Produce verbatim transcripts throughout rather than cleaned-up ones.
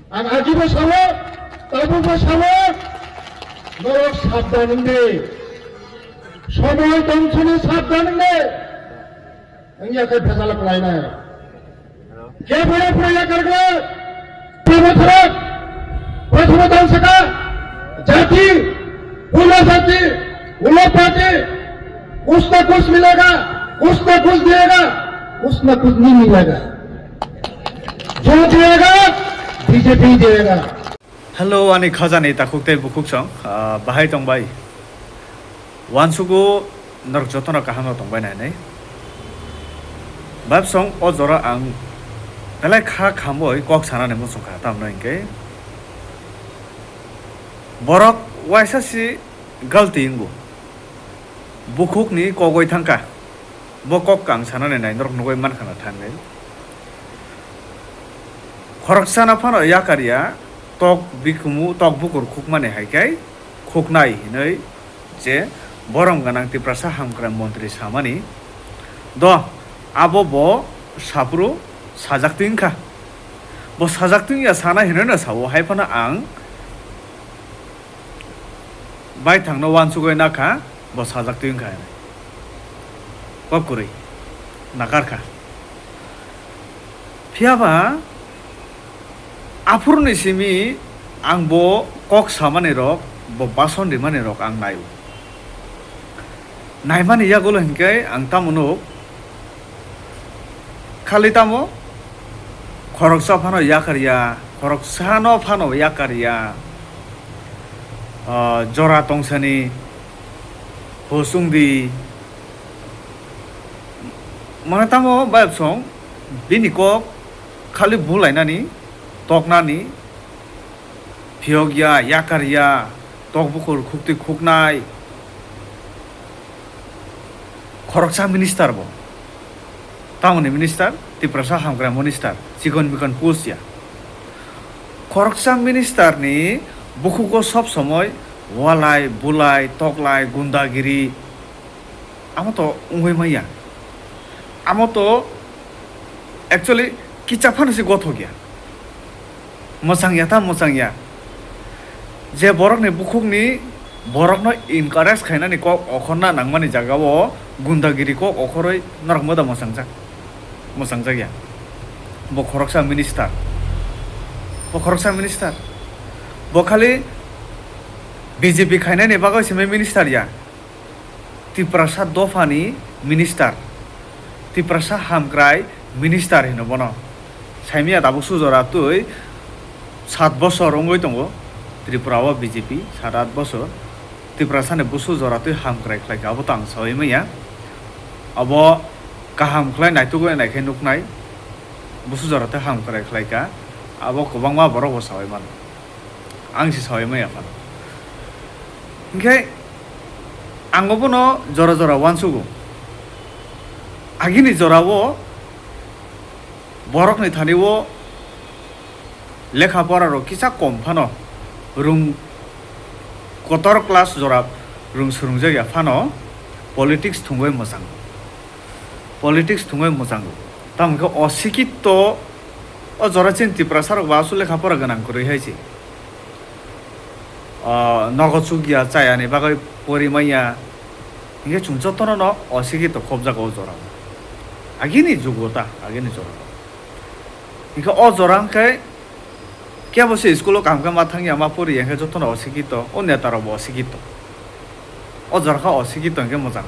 Ang agibo sao, tabukbo sao, norok sabdan wngdi. Somoi tongthuni sabdan wngdi. Wngya khe phesalok lainai. Khe phano phano yakargwlak. Prabhu Tharak, Prabhu Tharak, jati, Ula jati, Ula party, kuch na kuch milega, kuch na kuch diyega, kuch na kuch nahi milega. Jo diyega, B J P diyega. Hello, ani khajani takhuk tei bukhuk song, ah, bahai tong bai? Uansugo norok jotono kaham no tong bai nai nai. Bab song o jora ang belai kha khamoi kok sanani muchung kha, tamno hinkhe borok waisa si galti wngo. Bukhukni kogoi thangkha. Bo kok kang sanani nai norok nugui mankha na thangnai. Khoroksano phano yakarya tok bikumu, tok bukur khukmani hai khe khuknai hinui je borom gwnang Tiprasa hamkrai montri samani. Do, abo bo saphuru sajak twi wngkha. Bo sajak twi wngya sana hinui no sao, hai phano ang baithangno uansugui nakha, bo sajak twi wngkha hinui. Kok kwrwi nakar kha. Phiya ba aphuruni simi ang bo kok samani rok, bo bason rimani rok ang naio. Naimani yagulo hinkhe ang tamo nuk, khali tamo khoroksa phano yakarya, khoroksano phano yakarya, ah, jora tongsani hosungdi. Mane tamo bayapsong bini kok khali bulainani, toknani, phiyokya, yakarya, tok bukur khuktwi khuknai. Khoroksa minister bo. Tamoni minister, Tiprasa hamkrai minister, chikon mikon post ya. Khoroksa minister ni bukhugo sob somoi walai, bulai, toklai, gundagiri, amo to wngwi manya. Amo to actually kicha phano se gothok ya. Mwchang ya ta mwchang ya. Je borokni bukhukni borokno encourage khainani kok okhorna nangmani jagao gundagiri kok okhorwi norok moda mwchangjak. Mwchangjak ya. Bo khoroksa minister. Bo khoroksa minister. Bo khali B J P khainani bagwi simi minister ya. Tiprasa dophani minister, Tiprasa hamkrai minister hino bono. Saimya tabuk sujora twi sat bosor wngwi tongo Tripura o B J P, sat at bosor. Tiprasani busu jora twi hamkrai khlaikha, abo to ang saui manya. Abo kaham khlai naitugwi naikhe nuknai, busu jora twi hamkrai khlaikha, abo kwbangma borok bo saui mano. Ang se saui manya phano. Hinkhe ang obono jora jora uansugo. Agini jorao borokni thani o lekha pora rok kisa kom phano, rung kotor class jora rung swrwngjak ya phano politics thwngwi mwchango. Politics thwngwi mwchango. Tamo khe osikito o jora chini Tiprasa rok bo aswk lekha pora gwnang kwrwi hai se. O nogo chukya chayani bagwi pori manya. Hinkhe chwng jotono no osikito khobjago o jora. Agini jugo ta, agini jora. Hinkhe o jora hinkhe kebo se school o kaham khe ma thangya, ma poriya hinkhe jotono osikito, o neta rok bo osikito. O jora khe osikito hinkhe mwchang.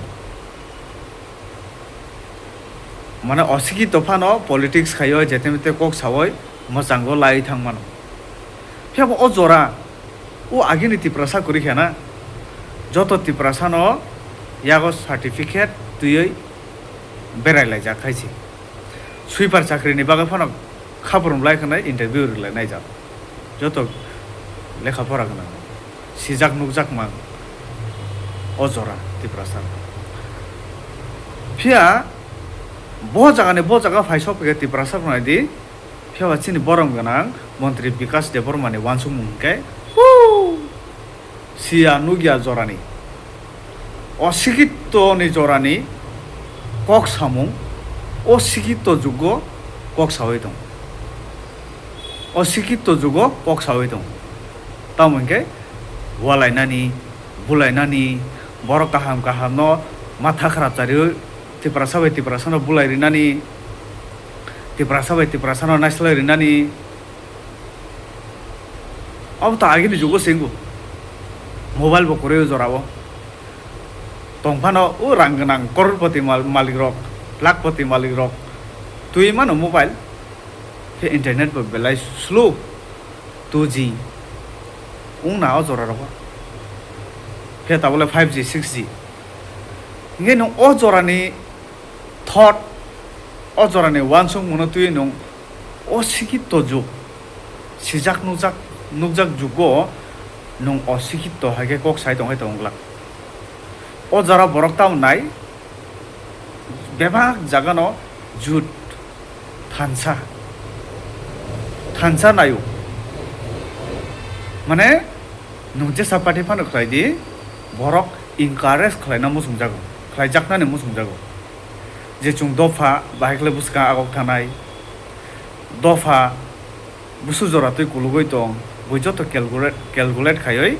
Mane osikito phano politics khaiwi jete mete kok sawi mwchango lai thang mano. Phiya bo o jora o agini Tiprasa kwrwi khe na, joto Tiprasa no yago certificate twiwi berai laijak khai se. Sweeper chakri ni bagwi phano khaphrum lai khwnai interview rwlai naijak. Joto lekha pora gwnang, sijak nukjak mang o jora Tiprasa. Phiya bo jaga ni bo jaga phai sok phaikha Tiprasa rok nai di, phiya ba chini borom gwnang montri Bikas Debbarma ni uansukmung hinkhe, huu, siya nukya jorani, o sikitto ni jorani kok samung, o sikitto jugo kok sawi tong. O sikito jugo kok sawi tongo. Tamo hinkhe walainani, bulainani, borok kaham kaham no matha kharap chariwi Tiprasa bai Tiprasa no bulai rinani, Tiprasa bai Tiprasa no naislai rinani. Abo to agini jugo se wngo. Mobile bo kwrwi o jora o. Tongphano o rang gwnang crorepoti mal-, malik rok, lakhpoti malik rok twi mano mobile. Khe internet bo belai slow, two G wngna o jora rogo. Khe tabole five G, six G. Hinkhe nwng o jorani thought, o jorani uansukmungno twiwi nwng o sikito jug, sijak nukjak, nukjak jugo nwng o sikito hai khe kok sai tong hai tongo glak. O jora borok tamo nai, bebak jagano jut thansa, thansa naio. Mane, nwng jesa party phano khlai di, borok encourage khlaina muchungjago, khlaijaknani muchungjago. Je chwng dopha bahai khlai bwskang agok thanai, dopha busu jora twi kulugwi tong, bui joto calculate, calculate khaiwi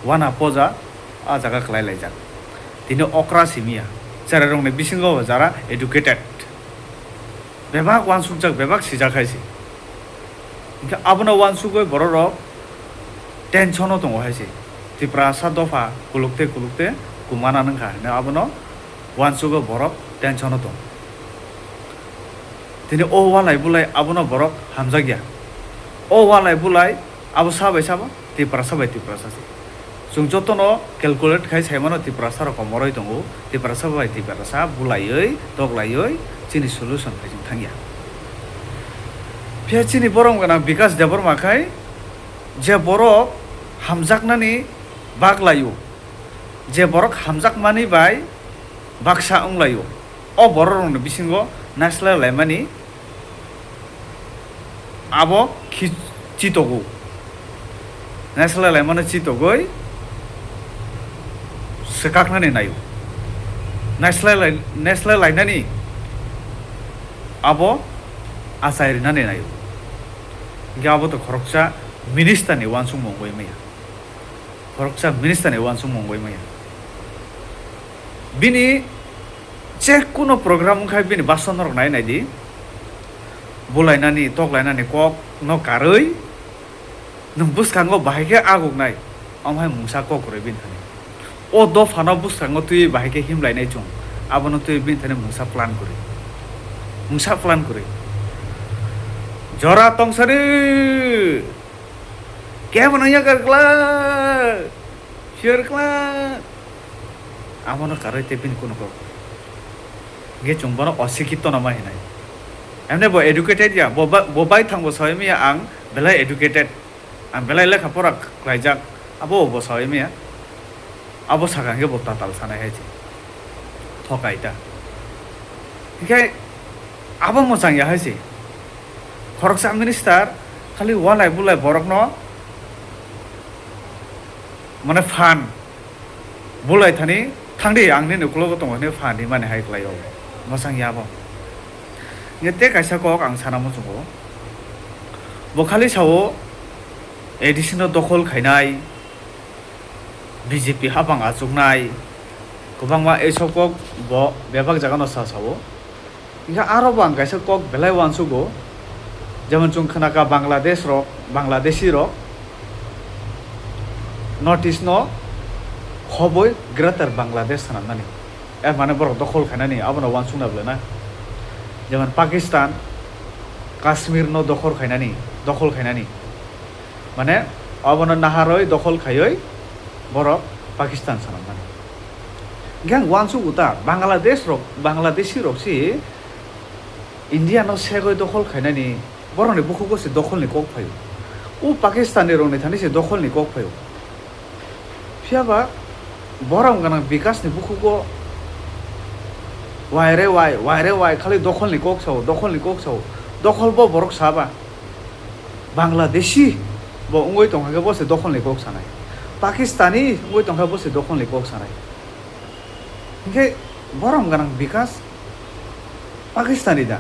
wana poja a jaga khlai laijak. Tini okra simiya, cherairokni bisingo jara educated, bebak uansukjak, bebak sijak hai se. Hinkhe abono uansugwi bororok tension o tongo hai se. Tiprasa dopha kulukte kulukte kumana nangkha hinwi abono uansugwi borok tension o tongo. Tini o walai bulai abono borok hamjakya. O walai bulai abo sa bai sabo Tiprasa bai Tiprasa se. Chwng jotono calculate khai saimano Tiprasa rok komoroi tongo. Tiprasa bai Tiprasa bulaiwi toklaiwi chini solution khai chwng thangya. Phiya chini borom gwnang Bikas Debbarma khai je borok hamjaknani baklaio, je borok hamjakmani bai baksa wnglaio, o bororokni bisingo naislai laimani abo khi chitogo. Naislai laimano chitogwi swkaknani naio. Naislai lai-, naislai lainani abo achai rinani naio. Hinkhe abo to khoroksa minister ni uansukmung wngwi maya. Khoroksa minister ni uansukmung wngwi maya. Bini je kuno program wngkha bini bason norok nai nai di. Bulainani, toklainani kok no karwi nwng bwskango bahai khe aguknai, omo hai mungsa kok kwrwi bini thani. O dophano bwskango twiwi bahai khe himlainai chwng, abono twiwi bini thani mungsa plan kwrwi. Mungsa plan kwrwi. Jora tongsani! Kebo nang yakar glak, fear glak. Abono karwi tei bini kuno kok. Hinkhe chwng bono osikito no ma hinai. Emne bo educated ya, bo ba-, bo bai thang bo sawi maya ang belai educated. Ang belai lekha pora khlaijak. Abo bo sawi maya. Abo saka hinkhe bo tatal sanai hai se. Thokai ta. Hinkhe abo mwchang ya hai se. Khoroksa minister khali walai bulai borokno mane phan bulai thani thangdi ang nini ukulogo tongo hinwi phan rimani hai khlaio. Mwchang ya abo. Hinkhe tei kaisa kok ang sana muchungo. Bo khali sao A D C no dokhol khainai. B J P hapang achuknai, kwbangma ei sok kok bo bebak jagano sa sao. Hinkhe aro bo ang kaisa kok belai uansugo, jemon chwng khna kha Bangladesh rok, Bangladeshi rok North East no khoboi Greater Bangladesh swnamnani, er mane borok dokhol khainani abono uansukna belai na, jemon Pakistan Kashmir no dokhol khainani, dokhol khainani. Mane, abono naharwi dokhol khaiwi borok Pakistan swnamnani. Hinkhe ang uansuk uta, Bangladesh rok, Bangladeshi rok si India no segwi dokhol khainani, borokni bukhugo se dokholni kok phaio. O Pakistani rokni thani se dokholni kok phaio. Phiyaba borom gwnang Bikasni bukhugo waire wai, waire wai khali dokholni kok sao, dokholni kok sao. Dokhol bo borok saba. Bangladeshi bo wngwi tongkha khe bo se dokholni kok sanai. Pakistani wngwi tongkha bo se dokholni kok sanai. Hinkhe borom gwnang Bikas Pakistani da?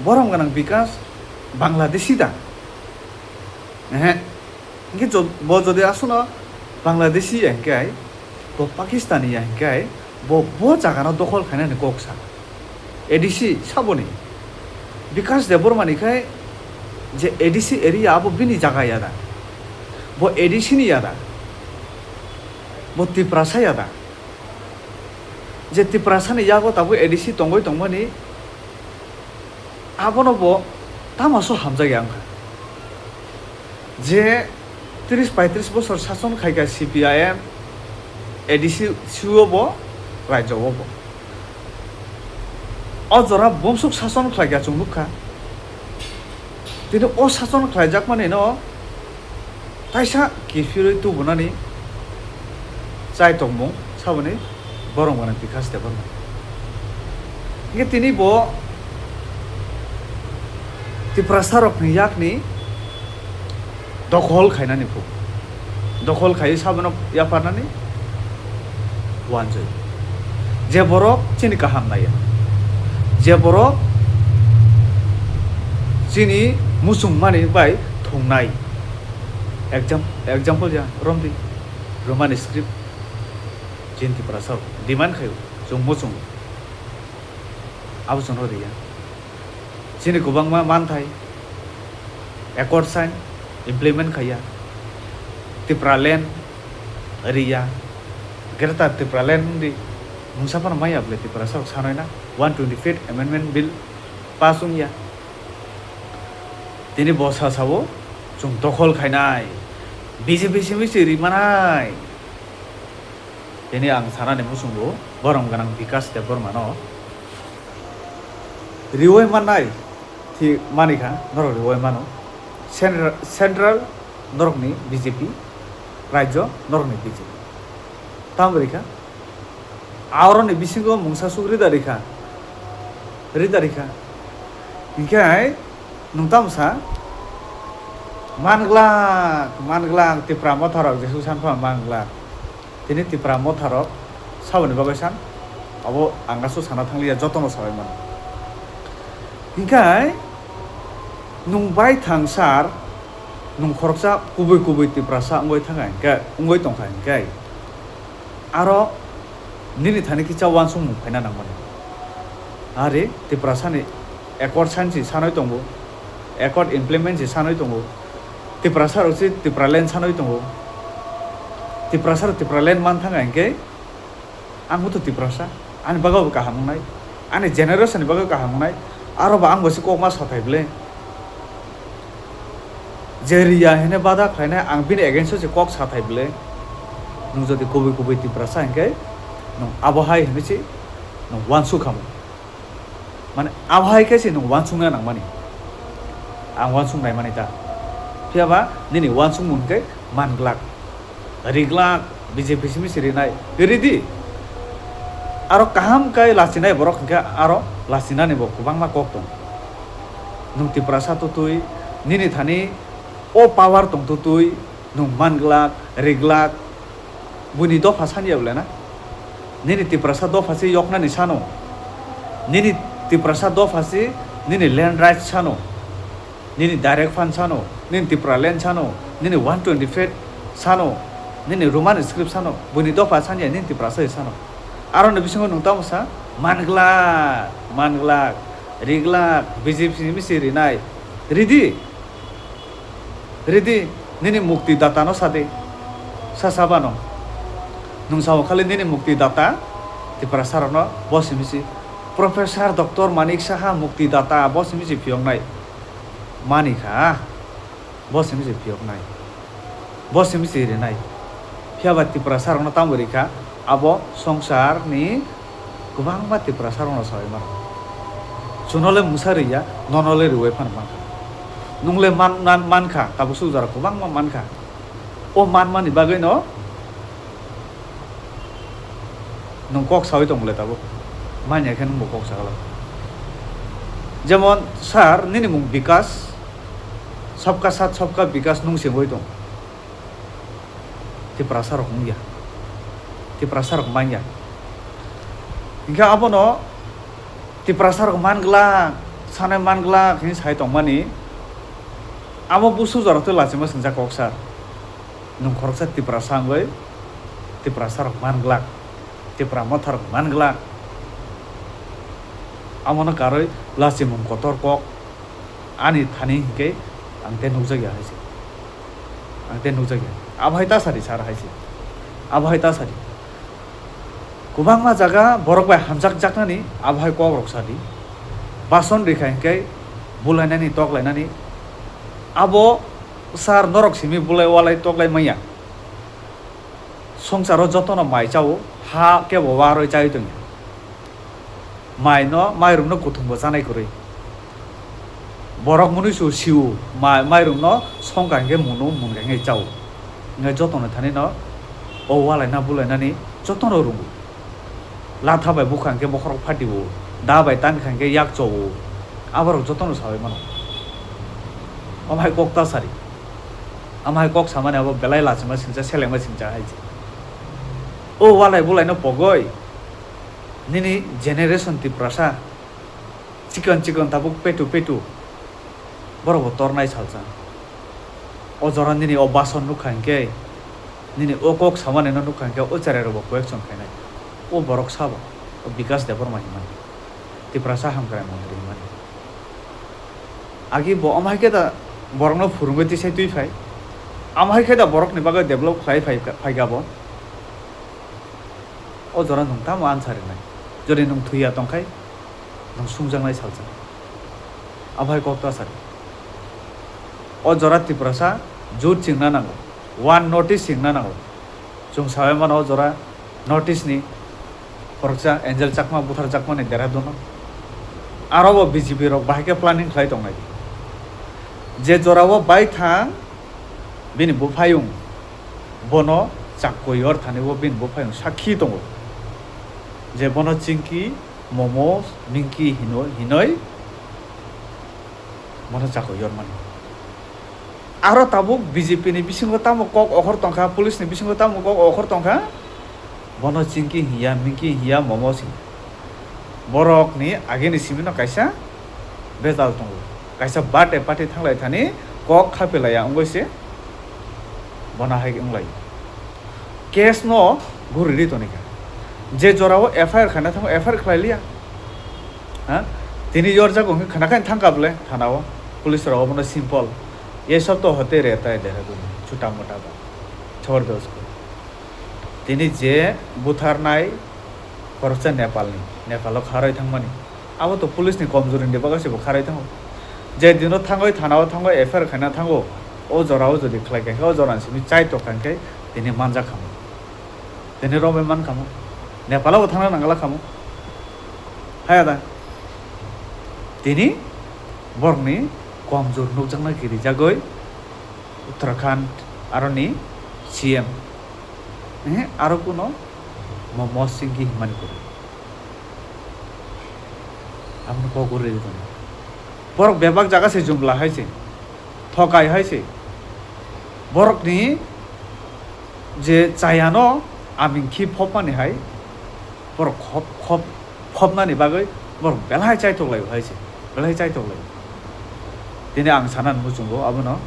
Borom gwnang Bikas Bangladeshi da? Ehe. Hinkhe jo-, bo jodi aswkno Bangladeshi ya hinkhe, bo Pakistani ya hinkhe, bo, bo jagano dokhol khainani kok sa. A D C saboni. Bikash Debbarma ni khai je A D C area abo bini jaga ya da? Bo A D C ni ya da? Bo Tiprasa ya da? Je Tiprasa ni yago tabuk A D C tongwi tongmani, abono bo tamaso hamjakya wngkha. Je tris paitris bosor sason khaikha C P I M, A D C o bo, rajyo o bo. O jora bumsuk sason khlaikha chwng nukha. Tini o sason khlaijakmani no kaisa kiphilwi tubunani chai tongmung saboni borom gwnang Bikash Debbarma. Hinkhe tini bo Tiprasa rokni yakni dokhol khainani phu. Dokhol khaiwi sabono yapharnani wanjwi. Je borok chini kaham naiya. Je borok chini muchungmani bai thungnai. Exam-, example ya, romdi, Roman script, chini Tiprasa rok demand khaio, chwng muchungo. Abo chwngno riya. Chini kwbangma manthai accord sign implement khaiya. Tipraland riya. Greater Tipraland wngdi. Mungsa phano maya bwle Tiprasa rok sanoi na. One twenty-fifth Amendment Bill pass wngya. Tini bo sa sao chwng dokhol khainai. B J P simi se rimanai. Tini ang sanani muchungo borom gwnang Bikash Debbarmano riwi mannai, thik manikha, norok riwi mano. Central, central norokni B J P, rajyo norokni B J P. Tamo rikha, aoroni bisingo mungsa suk rida rikha, rida rikha. Hinkhe nwng tamo sa, man glak, man glak, Tipra motharok jesu san phano man glak. Tini Tipra motharok saboni bagwi san, abo ang aswk sana thangliya, jotono sabai mano. Hinkhe nwng bai thang sir, nwng khoroksa kubui kubui Tiprasa wngwi thangkha hinkhe, wngwi tongkha hinkhe, aro nini thani kisa uansukmung phaina nangmani. Ari Tiprasani accord sign se sanwi tongo, accord implement se sanwi tongo, Tiprasa rok se Tipraland sanwi tongo, Tiprasa rok Tipraland man thangkha hinkhe, ang bo to Tiprasa, ani bagwi bo kaham wngnai, ani generation ni bagwi kaham wngnai, aro bo ang bo se kokma sathai bwle. Je riya hene bada khlainai, ang bini against o se kok sathai bwle. Nwng jodi kubui kubui Tiprasa hinkhe, nwng abo hai hinwi se nwng uansuk khamu. Mane, abo hai khe se nwng uansukna nangmani. Ang uansuk naimani ta. Phiya ba nini uansukmung hinkhe man glak, ri glak, B J P simi se rinai, ridi. Aro kaham khe lachinai borok hinkhe aro lachinani bo kwbangma kok tongo. Nwng Tiprasa twtwi, nini thani o power tong twtwi, nwng man glak, ri glak, buini dopha sani ya bwle na? Nini Tiprasa dopha se yoknani sano. Nini Tiprasa dopha se nini land rights sano. Nini direct fund sano, nini Tipraland sano, nini one twenty-fifth sano, nini Roman script sano, buini dopha sani ya nini Tiprasa se sano. Aroni bisingo nwng tamo sa, man glak, man glak, ri glak, B J P simi se rinai. Ridi. Ridi, nini mukti data no sadi. Sa sabano. Nwng sao khali nini mukti data, Tiprasa rokno bo simi se. Professor Doctor Manik Saha mukti data bo simi se phiyoknai. Manikha, bo simi se phiyoknai. Bo simi se rinai. Phiya ba Tiprasa rokno tamo rikha, abo songsar ni kwbangma Tiprasa rokno sawi mano. Chuno le mungsa riya, nono le riwi phano mankha. Nwng le man, man, mankha, tabuk suk jora kwbangma mankha. O manmani bagwi no nwng kok sawi tong le tabuk. Manya khe nwng bo kok saglak. Jemon, sir, nini mung Bikas, sabka sath sabka Bikas nwng se wngwi tong. Tiprasa rok wngya. Tiprasa rok manya. Hinkhe abono Tiprasa rok man glak, sanai man glak hinwi sai tongmani, Abo busu jora twi lachima swngjak kok sir. Nwng khoroksa Tiprasa wngwi Tiprasa rok man glak, Tipra Motha rok man glak. Amono karwi lachimung kotor kok ani thani hinkhe ang tei nukjakya hai se. Ang tei nukjakya. Abo hai ta sadi sir hai se. Abo hai ta sadi. Kwbangma jaga borok bai hamjakjaknani abo hai kok rok sadi. Bason rikha hinkhe bulainani toklainani. Abo sir norok simi bulai walai toklai manya. Songsaro jotono mai chao, ha kebo waroi chai tongya. Mai no, mairum no kuthum bo chanai kwrwi. Borok mwnwi su siu, mai, mairum no songkha hinkhe munu, munkha hinkhe chao. Hinkhe jotono thani no o walaina bulainani jotono rungo. Latha bai bukha hinkhe bokhorok phatio, da bai tankha hinkhe yak chao. Aborok jotono sawi mano. Omo hai kok ta sari. Omo hai kok samani abo belai lachima singcha, selengma singcha hai se. O walai bulaino pogoi nini generation Tiprasa chikon chikon tabuk petu petu borok bo tornai salsa. O jora nini o bason nukha hinkhe, nini o kok samani no nukha hinkhe o cherai rok bo correction khainai. O borok sabo, o Bikas Debbarma hinmani, Tiprasa Hamkrai Montri hinmani. Agi bo omo hai khe da borokno phurungwi tisai twi phai. Omo hai khe da borokni bagwi develop khlai phai, phai kha bo. O jora nwng tamo answer rwnai? Jodi nwng thwiya tongkhai, nwng sungjaknai salsa. Abo hai kok ta sari. O jora Tiprasa jut chingna nango, one notice chingna nango. Chwng sawi mano o jora notice ni khoroksa Angel Chakma butharjakmani Dehradun o. Aro bo B J P rok bahai khe planning khlai tongnai. Je jora o bai thang bini buphayung bono chakoi or thani o bini buphayung sakhi tongo je bono chingki momo mingki hino hinoi bono chakoi or mani. Aro tabuk B J P ni bisingo tamo kok okhor tongkha, police ni bisingo tamo kok okhor tongkha, bono chingki hiya, mingki hiya, momo sing. Borok ni age ni simi no kaisa bejal tongo, kaisa birthday party thanglai thani kok khapilaiya wngwi se bono hai wnglaio. Case no guri ri tonikha, je jora o F I R khaina thango, F I R khlai liya. Ha? Tini yorjago hwnkhe khana khe thangkha bwle thana o, police rok obono simple. Ye sab to hote rehta hai Dehradun, chuta mota ba, chhor do usko. Tini je butharnai khoroksa Nepal ni, Nepal o kharoi thangmani, abo to police ni komjori ni bagwi se bo kharoi thango. Je dino thangoi thana o thango, F I R khaina thango, o jora o jodi khlai kha khe o jora ni simi chai tok kha khe tini manjak kha mo. Tini romwi man kha mo. Nepal o bo thangna nangla kha mo. Haya da. Tini borokni komjor nukjakna kirijagwi Uttarakhand aroni C M. Ehe, aro kuno mo-, mosingki himani kwrwi. Aboni kok uri tongo. Borok bebak jaga se jumla hai se, thokai hai se. Borokni je chayano aming khi phopmani hai, borok khop, khop, khopnani bagwi borok belai chaitok laio hai se, belai chaitok laio. Tini ang sana muchungo abono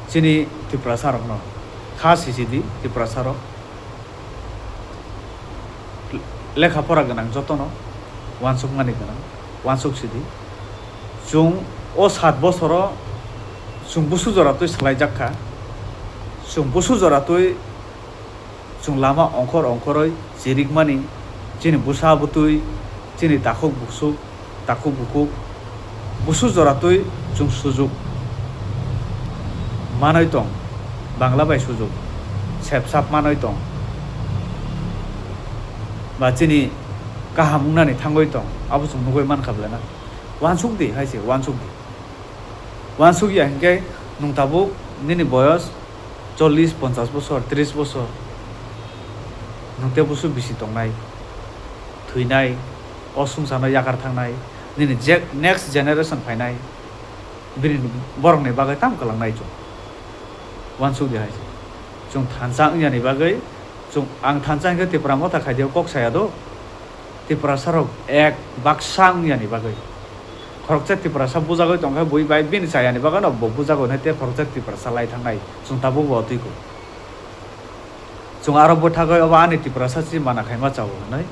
chini Tiprasa rokno kha sisidi Tiprasa rok lekha pora gwnang jotono uansukmani gwnang, uansuk sidi. Chwng o sat bosoro chwng busu jora twi swlaijak kha, chwng busu jora twi chwng lama ongkhor ongkhorwi chirikmani, chini bwsa bwtwi, chini takhuk buksuk, takhuk bukuk, busu jora twi chwng sujuk manwi tong, Bangla bai sujuk, sepsap manwi tong, ba chini kaham wngnani thangwi tong, abo chwng nugwi mankha bwlena. Uansuk di hai se, uansuk di. Uansuk ya hinkhe nwng tabuk nini boyos chollish, ponchash bosor, trish bosor, nwng tei busu bisi tongnai, thwinai, o swngcharno yakar thangnai, nini je-, next generation phainai, bini borokni bagwi tamo kwlangnai chwng. Uansuk di hai se. Chwng thansa wngyani bagwi, chwng, ang thansa hinkhe Tipra Motha khaidi o kok saya do. Tiprasa rok ek baksa wngyani bagwi. Khoroksa Tiprasa bujagwi tongkha bui bai bini chayani bagwi no bo bujagwi nai tei khoroksa Tiprasa lai thangnai. Chwng tabuk bo twi kho. Chwng aro bwthagwi obo ani Tiprasa si mana khaima chao hwnwi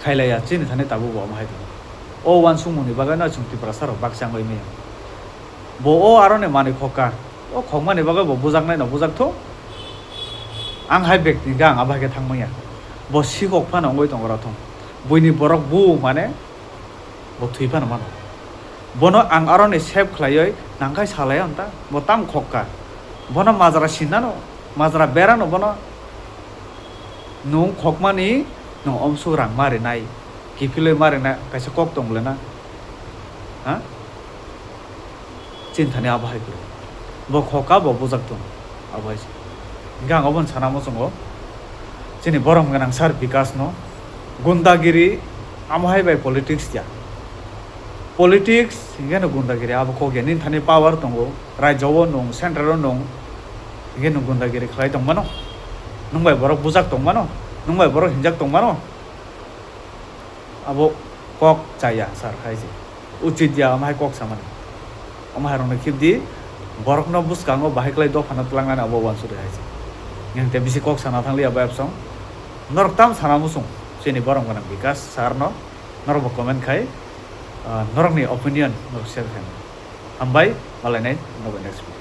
khailaiya chini thani tabuk bo omo hai tongo. O uansukmungni bagwi no chwng Tiprasa rok baksa wngwi maya. Bo o aroni manwi khokha. O khokmani bagwi bo bujaknai no bujak thung. Ang hai bek ni gang abo hai khe thang manya. Bo sikok phano wngwi tongo rw thung. Buini borok bu mane bo thwi phano mano. Bono ang aroni save khlaiwi nangkhai salai ang ta. Bo tam khokha. Bono majra sinano, majra berano bono nwng khokmani nwng omsuk rang ma rinai. Kiphilwi ma rinai kaisa kok tong le na. Ha? Chini thani abo hai kwrwi. Bo khokha bo bujak tong. Abo hai se. Hingkhe ang obono sana muchungo. Chini borom gwnang sir Bikas no. Gundagiri amo hai bai politics ya. Politics hingkhe no gundagiri abo kok ya. Nini thani power tongo. Rajyo o nung, central o nung. Hingkhe nung gundagiri khlai tong mano. Nung bai borok bujak tong mano. Nung bai borok hinjak tong mano. Abo kok chaya sir hai se. Uchit ya omo hai kok samani. Omo hai rokno khibdi borokno bwskango bahai kwlai dophano twlangnani abo uansukdi hai se. Nang te bisi kok sana thangliya bai absong. Norok tam sana muchung chini borom gwnang Bikas sir no. Norok bo comment khai, ah, norokni opinion norok share khai. Hambai, malainai, norok next video.